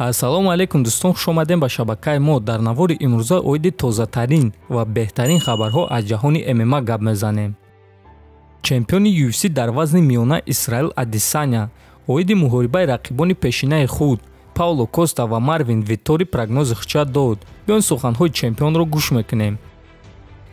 Ассалому алайкум дӯстон, хуш омадем ба шабакаи мо. Дар навори имрӯза оиди тозатарин ва беҳтарин хабарҳо аз ҷаҳони ММА гап мезанем. Чемпиони UFC дар вазни миёна Исраил Адесаня оиди муҳорибаи рақибони пешинаи худ Пауло Коста ва Марвин Виттори прогнози худша дод. Биён суханҳои чемпионро гӯш мекунем.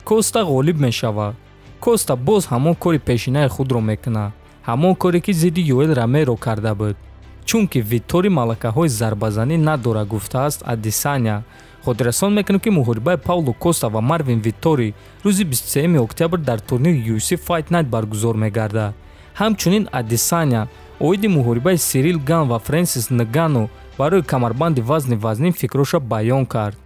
Коста ғолиб мешавад. Коста боз ҳамон кори пешинаи худро мекунад, ҳамон коре ки зидди Йоэл Ромеро карда буд, чунки Виттори малакаҳои зарбазанӣ надорад, гуфтааст Адесаня. Хотиррасон мекунем, ки муҳорибаи Пауло Коста ва Марвин Виттори рӯзи 23 октябр дар турнири UFC Fight Night баргузор мегардад. Ҳамчунин Адесаня оиди муҳорибаи Сирил Ган ва Фрэнсис Нгану барои камарбанди вазни вазнин фикроша баён кард.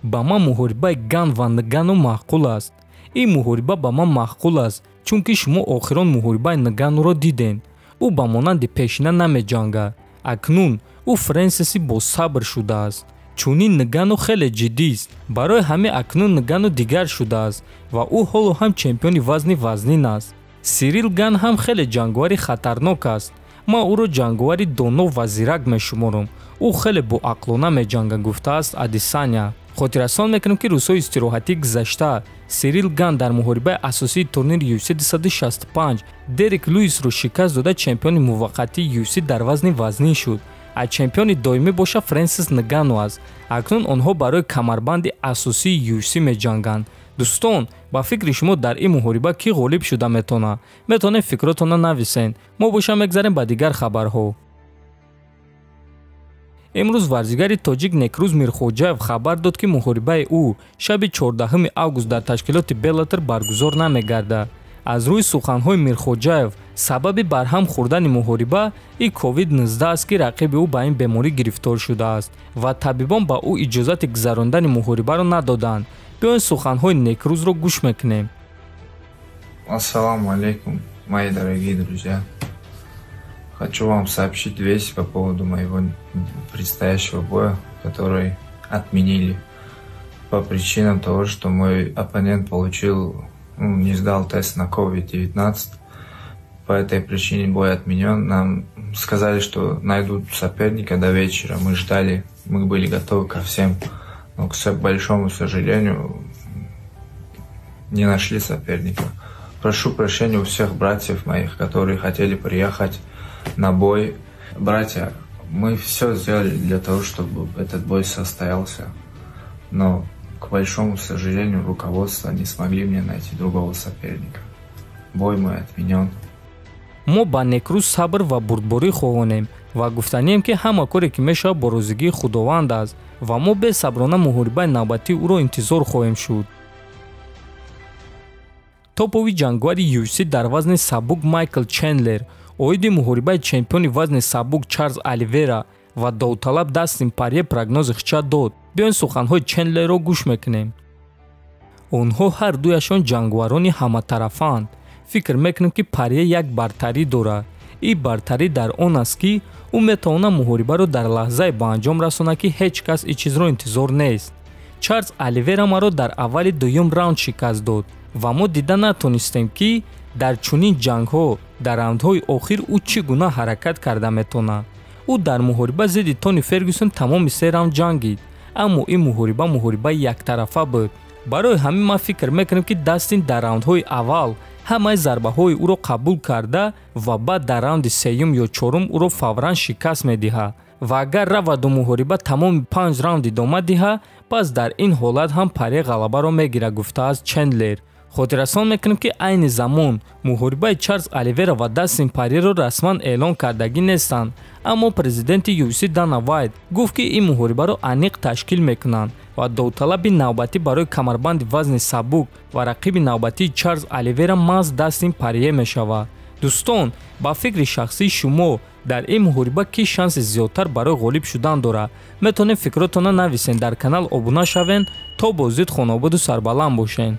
Ба ман муҳорибаи Ган ва Нгану маъқул аст. Ин муҳориба ба ман маъқул аст, чунки шумо охирон муҳорибаи Нгануро дидем. Ӯ ба монанди пешина намеҷангад. Акнун ӯ Фрэнсиси босабр шудааст. Чунин Нгану хеле ҷиддист. Барои ҳамин акнун Нгану дигар шудааст ва ӯ ҳоло ҳам чемпиони вазни вазнин аст. Сирил Ган ҳам хеле ҷанговари хатарнок аст. Ман ӯро ҷанговари доно ва зирак мешуморам. Ӯ хеле боақлона меҷангад, гуфтааст Адесаня. Хотиррасон мекунем, ки рӯзҳои истироҳатӣ гузашта Сирил Ган дар муҳорибаи асосии турнири UFC 265 Дерек Луисро шикаст дода чемпиони муваққатии UFC дар вазни вазнин шуд. А чемпиони доимӣ боша Фрэнсис Нгану аст. Акнун онҳо барои камарбанди асосии UFC меҷанганд. Дӯстон, ба фикри шумо дар ин муҳориба кӣ ғолиб шуда метавонад? Метавонед фикротонро нависед. Мо боша мегзарем ба дигар хабарҳо. Имрӯз варзигари тоҷик Некрӯз Мирхоҷаев хабар дод, ки муҳорибаи ӯ шаби 14 август дар ташкилоти Беллатор баргузор намегардад. Аз рӯи суханҳои Мирхоҷаев, сабаби барҳам хӯрдани муҳориба и COVID-19 аст, ки рақиби ӯ ба ин беморӣ гирифтор шудааст ва табибон ба ӯ иҷозати гузарондани муҳорибаро надоданд. Биёед суханҳои Некрӯзро гӯш мекунем. Ассалому алайкум, мои дорогие друзья. Хочу вам сообщить весть по поводу моего предстоящего боя, который отменили по причинам того, что мой оппонент получил, ну, не сдал тест на COVID-19. По этой причине бой отменен. Нам сказали, что найдут соперника до вечера. Мы ждали, мы были готовы ко всем. Но, к большому сожалению, не нашли соперника. Прошу прощения у всех братьев моих, которые хотели приехать на бой. Братья, мы все сделали для того, чтобы этот бой состоялся. Но, к большому сожалению, руководство не смогли мне найти другого соперника. Бой мой отменен. Мо ба Некрӯз сабр ва бурдборӣ хоҳонем ва гуфтанием, ки ҳама коре ки мешавад бо розигии Худованд аст ва мо бесаброна муҳорибаи навбатии ӯро интизор хоҳем шуд. Топови ҷанговари UFC дар вазни сабук Майкл Чендлер оиди муҳорибаи чемпиони вазни сабук Чарлз Оливера ва довталаб Дастин Парье прогнози худша дод. Биёед суханҳои Чендлерро гӯш мекунем. Онҳо ҳар дуяшон ҷанговарони ҳаматарафаанд. Фикр мекунем, ки Парье як бартарӣ дорад. Ин бартарӣ дар он аст, ки ӯ метавонад муҳорибаро дар лаҳзае ба анҷом расонад, ки ҳеҷ кас ин чизро интизор нест. Чарлз Оливера маро дар аввали дуюм раунд шикаст дод ва мо дида натонистем, ки дар чунин ҷангҳо дар раундҳои охир ӯ чӣ гуна ҳаракат карда метавонад. Ӯ дар муҳориба зидди Тони Фергюсон тамоми се раунд ҷангид, аммо ин муҳориба муҳорибаи яктарафа буд. Барои ҳамин ман фикр мекунам, ки Дастин дар раундҳои аввал ҳамаи зарбаҳои ӯро қабул карда ва баъд дар раунди сеюм ё чорум ӯро фавран шикаст медиҳад. Ва агар раваду муҳориба тамоми панҷ раунд идома диҳад, пас дар ин ҳолат ҳам Парье ғалабаро мегирад, гуфтааст Чендлер. Хотиррасон мекунем, ки айни замон муҳорибаи Чарлз Оливера ва Дастин Парьеро расман эълон кардагӣ нестанд, аммо президенти UFC Дана Вайт гуфт, ки ин муҳорибаро аниқ ташкил мекунанд ва довталаби навбатӣ барои камарбанди вазни сабук ва рақиби навбатии Чарлз Оливера маҳз Дастин Парье мешавад. Дӯстон, ба фикри шахсии шумо дар ин муҳориба кӣ шанси зиёдтар барои ғолиб шудан дорад? Метавонед фикротонро нависед, дар канал обуна шавед, то боздид хонободу сарбаланд бошед.